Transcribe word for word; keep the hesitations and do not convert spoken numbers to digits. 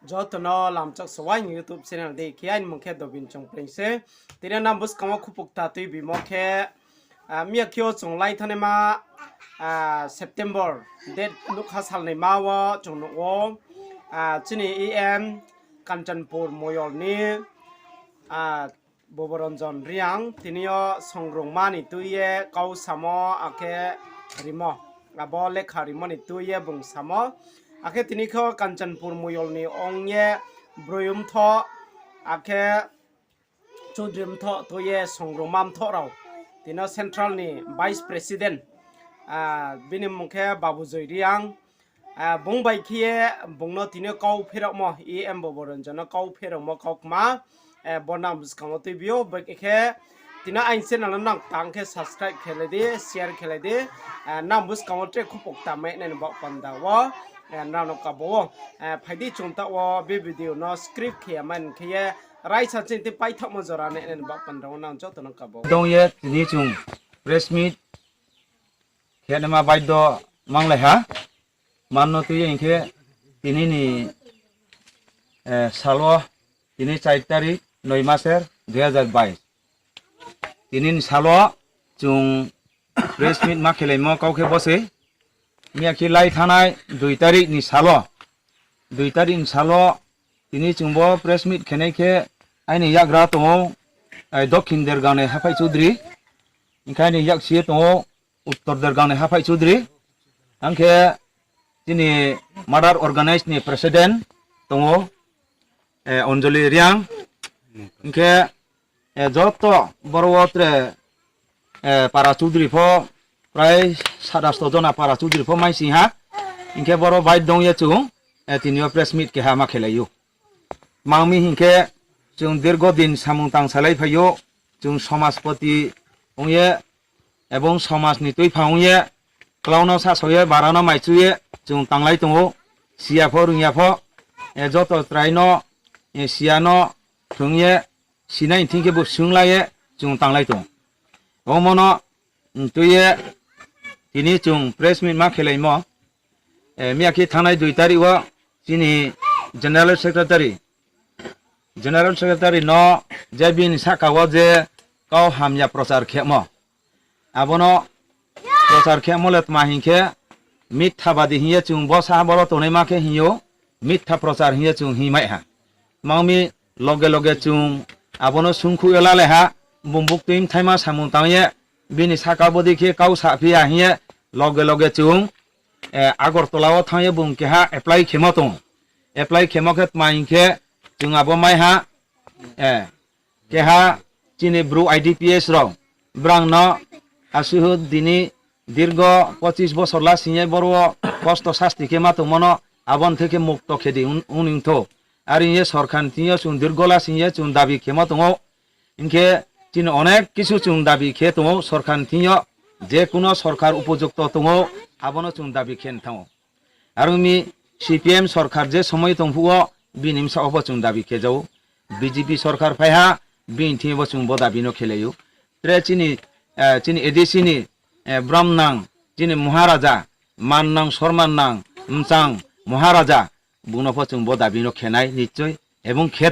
Joto no lamchak se waing YouTube channel dei khe, aini mung khe Dobin Chongpreng se. Tini nang buskang wo khupukta tuibimo khe, ah, miya khe o chung lai thanaima, ah, September date nukha salnaima wo chung nuh ou, ah, chini E M Kanchanpur moyol ni, ah, Boboranjan Reang tini yo songrungma ni tui ye kau samo, akhe rimo, abo lekha rimo ni tui ye bung samo. Akhe tini khe Kanchanpur moyol ni ong ye broi mthoh, akhe chudri mthoh tui ye songrungma mthoh rao. Tini yo central ni vice president, ah, bini mung khe Babu Joi Reang. Ah, bung bai khe ye bung no tini yo kau pheramo, E M Boboranjan no kau pheramo kau kma, eh, bo nang buskang wo tuibi ou, bai khe tini yo aini channel no nang tang khe subscribe khe lai di, share khe lai di, eh, nang buskang wo tre khupukta mai nai ni baoh panda wo, eh, nang no kabo ou, eh, phai di chung taoh wo video no script khe ya mai khe ye raisa ching tei paithaohmo jora nai nai ni baoh panda wo nang joto no kabo ou. Dong ye tini chung press meet khe naima baidyo manglai ha. Mano tui ye hing khe tini ni, eh, sal wo, tini char tarik, noi maser, dui hazar bais. Tini ni sal wo chung press meet ma khelaimo kau khe bo se. Miya khe lai thanai dui tarik ni sal wo, dui tarik ni sal wo tini chung bo press meet khenai khe aini yakgra tong ou, eh, Dokhin Dergang ni Haphai Chudri, hing khe aini yaksi ye tong ou Uttor Dergang ni Haphai Chudri, ang khe chini mother organize ni president tong ou, eh, Anjali Reang, hing khe, eh, joto boro wo tre, eh, para chudri pho, prai sat asto jona para chudri pho maising ha, hing khe boro bai dong ye chung, eh, tini yo press meet keha ma khelai ou. Mang mi hing khe, chung dirgo din samung tang salai phai ou, chung somaspoti ong ye, ebong somas ni tuiphang ong ye, klau no sasao ye, bara no maichu ye, chung tanglai tong ou, siya pho, rungya pho, eh, joto chrai no, eh, siya no, thung ye, sinai thing khe bo sunglai ye, chung tanglai tong. Omo no, mm, tui ye, tini chung press meet ma khelaimo, eh, miya khe thanai dui tarik wo chini General Secretary, General Secretary no je bini sahka wo je kau hamya prochar khemo, abo no prochar khemo le tma hing khe, mitha badi hing ye chung bo saha boro tongnaima khe hing ou, mitha prochar hing ye chung hingmai ha. Mang mi loge loge chung abo no sungkhuh yo lalai ha, bung buktui mthaima samung tang ye, bini sahka bodei khe kau saphi ya hing ye, loge loge chung, eh, Agartala wo thanng ye bung keha apply khemo tong ou. Apply khemo khe tma hing khe, chung abo mai ha, eh, keha chini Bru I D P S rao, brang no asuhu dini dirgo pochis bosor lasing ye boro wo kosto sasti khe ma tongmo no, abo ni thai khe mukto khe di ong, ong ni thou. Are hing ye sorkar ni thing yo chung dirgo lasing ye chung dabi khemo tong ou. Hing khe chini onek kisu chung dabi khe tong ou sorkar ni thing yo, je kuno sorkar upojukto tong ou, abo no chung dabi khe thanng ou. Are ong mi C P M sorkar je somoi tong phuh wo bini bsa wo bo chung dabi khe ja ou. B J P sorkar phai ha, bini thing yo bo chung bo dabi no khelai ou. Tre chini, eh, chini A D C ni, eh, bromnang, chini Maharaja, mannang, sormannang, mchang Maharaja, bung no pho chung bo dabi no khe nai nischoi, ebong khe